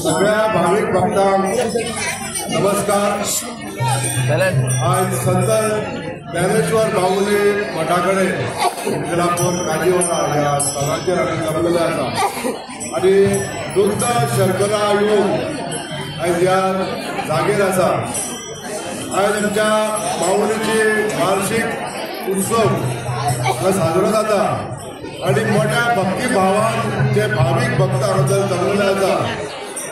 सगळ्या भाविक भक्तांक नमस्कार। आज संत ज्ञानेश्वर माऊली मठाकडे इंद्रापूर काजीवाडा ह्या स्थळाचेर आमी जमलेले आसा आनी दुग्ध शर्करा योग आयज ह्या जागेर आसा। आयज आमच्या माऊलीची वार्षिक उत्सव साजरो जाता आनी मोठ्या भक्तिभावान जे भावीक भक्त हांगासर जमलेले आसा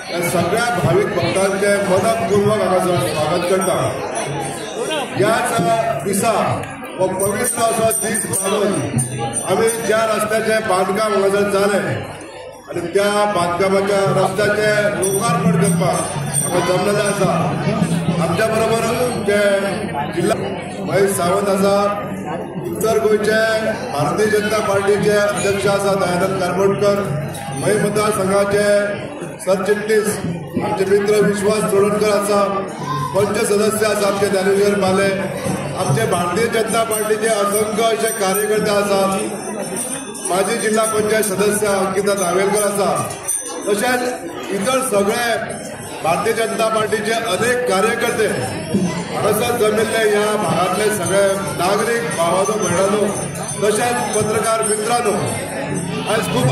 त्या सगळ्या भावीक भक्तांचे मनपूर्वक हांगासर स्वागत करता। ह्याच दिसा हो पवित्र असो दीस मानून आमी ज्या रस्त्याचें बांदकाम हांगासर जालें आनी त्या बांदकामाच्या रस्त्याचें लोकार्पण करपाक हांगा जमलेलें आसा। आमच्या बरोबर आमचे जिल्हा महेश सावंत आसा, उत्तर गोंयचे भारतीय जनता पार्टीचे अध्यक्ष आसा दयानंद कारबोटकर, मही मतदारसंघाचे सरचिटणीस आमचे मित्र विश्वास चोडणकर आसा, पंच सदस्य आसा आमचे ज्ञानेश्वर भाले, आमचे भारतीय जनता पार्टीचे असंख्य अशे कार्यकर्ते आसात, माजी जिल्हा पंचायत सदस्य अंकिता नावेलकर आसा, तशेंच इतर सगळे भारतीय जनता पार्टीचे अनेक कार्यकर्ते हांगासर जमिल्ले ह्या भागांतले सगळे नागरीक भावानो भयणानो तशेंच पत्रकार मित्रांनो, आज खूब